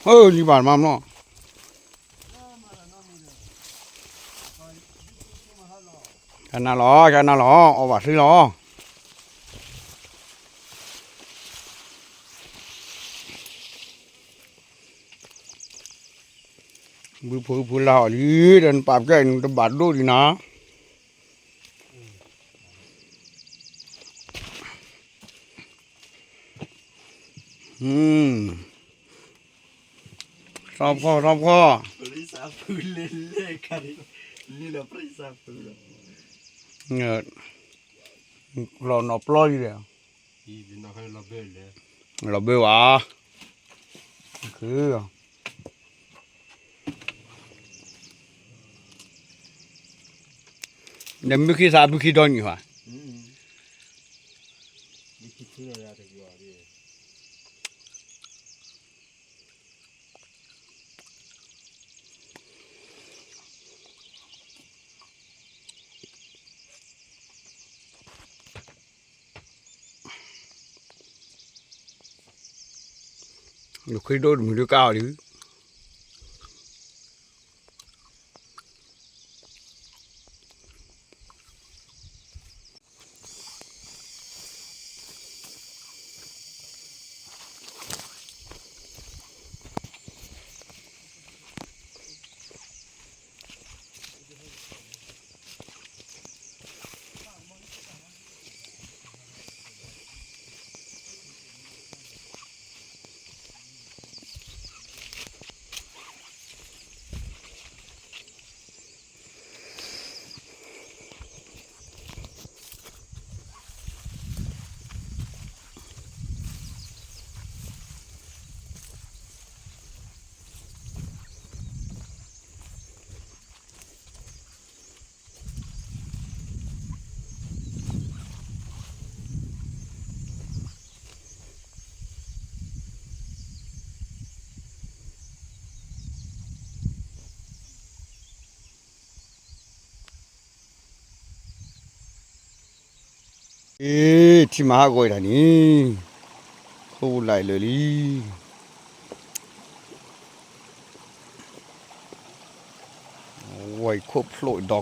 လံဘၣ်မၤမနီၤ, ကနၣ်လီၤ ကနၣ်လီၤ အီၣ်ဘၣ်သ့လီၤ. ဘုဖိဖုလၢအီၤလံ, ဒီးနပာ်ပျဲၢ်အံၤ နတဘၣ်ဒိၣ်ဒံးနၤ. ထီဖီ ထီဖီ, လီၤနီၢ်ပျီလံဒီး, လီၤဘၢဝဲ, ဒီးမုၢ်ခံသးဘုခံဒီနံၤဟါ နခွံဒိၣ်တမုာ်ဒုးကၢ်အီၤဒုး. အ့ ထံမၤဟးဂီၤအံၤတၢ်န့ၣ် ခိၣ်လၢ်လၢာ်လံ, ဝဲခိၣ်ဖျိဒီခီၣ်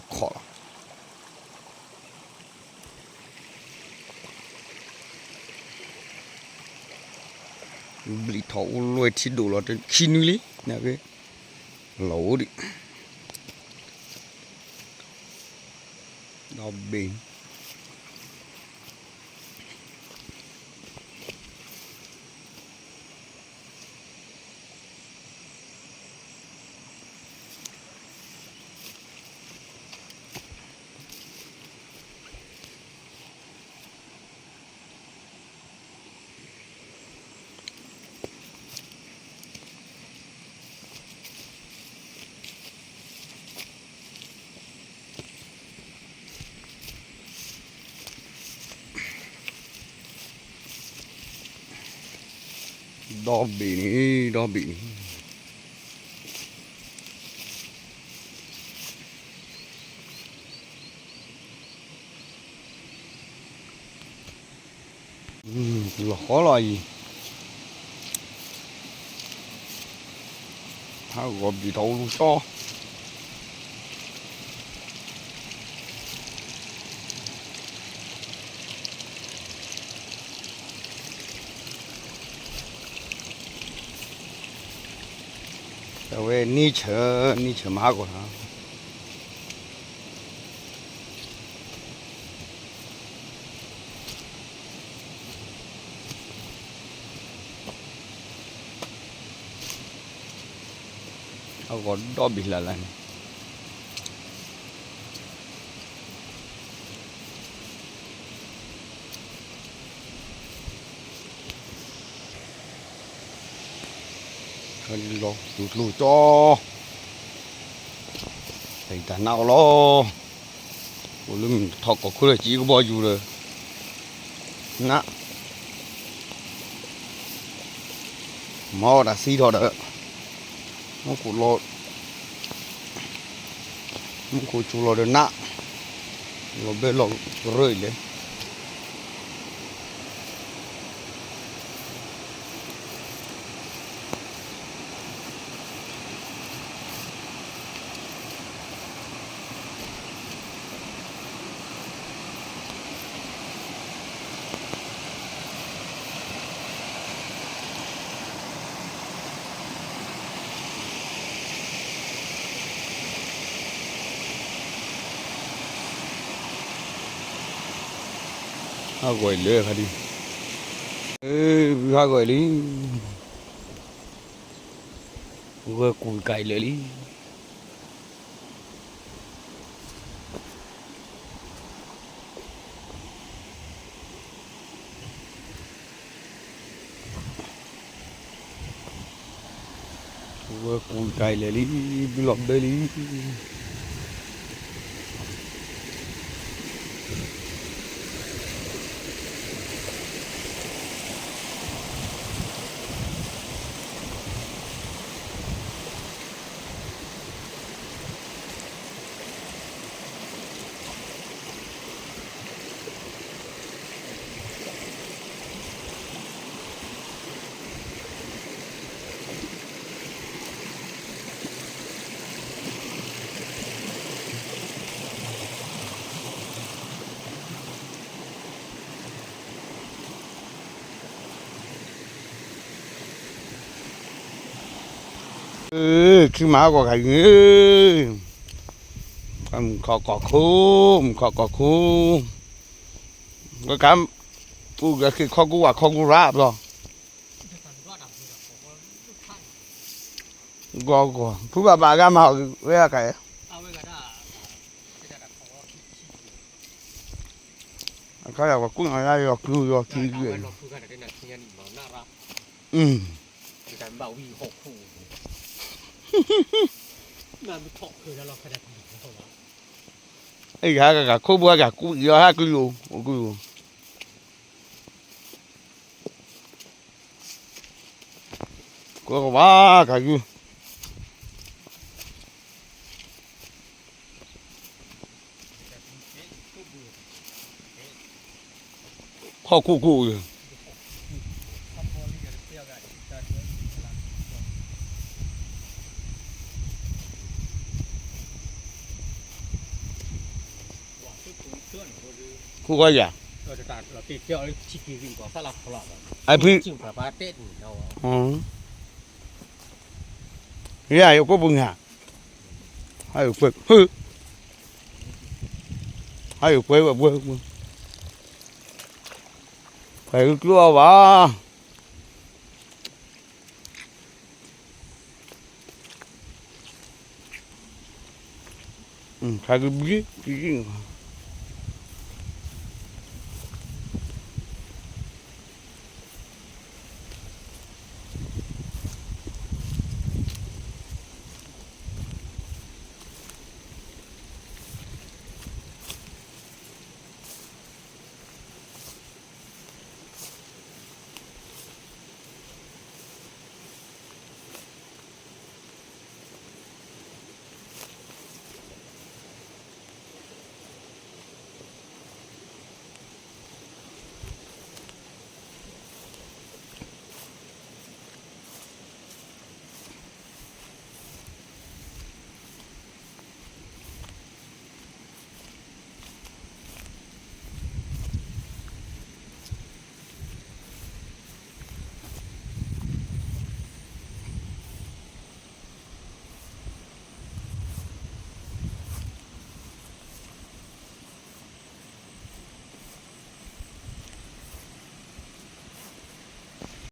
လီၤ. ဘျံးထီၣ်အိၣ်လွဲထံဒိၣ်လီၤ တခံနွံလံ, လီၤအိၣ်ဒံး, ဒီဘ့ၣ် ဒီဘ့ၣ်န့ၣ် ဒီဘ့ၣ်န့ၣ် လီၤဃီလီၤအံၤ, ဟးဂီၤဘံၣ်ထီၣ်အိၣ်လူၤစီ အဝဲ nature nature မၤဟးဂီၤလီၤ. အဂီၤဒီဘ့ၣ်လၢ်လၢ်န့ၣ် လီၤသူၣ်ကျိၤကၠီ, တၢ်နးအီၤလီၤ, အိၣ်လၢမုၢ်ထီၣ်ကီၢ်ခိၣ်လၢကံကဘီယူၤဒီး နး, မၤအီၣ်တၢ်သံထီၣ်ဒီး မူခိၣ်လီၤ, မူခိၣ်ကၠိလီၤဒီးနး, လီၤဘဲလီၤရၢအံၤလဲၣ်. ဟးဂီၤအံၤလၢခါဒံး, ဟးဂီၤအံၤလံ, ဂီၤကူကၤအံၤလၢာ်လံ. ဝဲကူတၢ်အံၤလဲၣ်လံ, ဘုလီၤဘၢလံ. ခံမၤဟးဂီၤခါအံၤန့ၣ်, မုၢ်ခီကီၢ်ခိၣ်, မုၢ်ခီကီၢ်ခိၣ်, ကကး, အိၣ်က့ၤခီကူဝၤခီကူရၣ်ဘျီ, ဂီၤဂီၤ ဖုဘၣ်ဘၣ်ဂၤမၤအီၤဝဲအကါ, အခါယၤပှၤကူၣ်နီၤယၤယီၤကျူယီၤထံဂ့ၤ, ယၤကကးခိၣ်ဘှါကကူၣ်ယီၤဟဲကျူ, အိၣ်ကျူ ကွၢ်ကဘၣ်ကၤယုၢ်, ခီၣ်ခိၣ်ခိၣ်, ခိၣ်ဃီယၤ, အဖံ, ယၤယကိၣ်ပူၤညါ, ဟးယိာ်ကွဲ, ဟးယိာ်ကွဲဝဲဘှဲ, ပှၤဂုာ်ကျိအီၤဘၣ်, ခါကဘံ, ကဘံ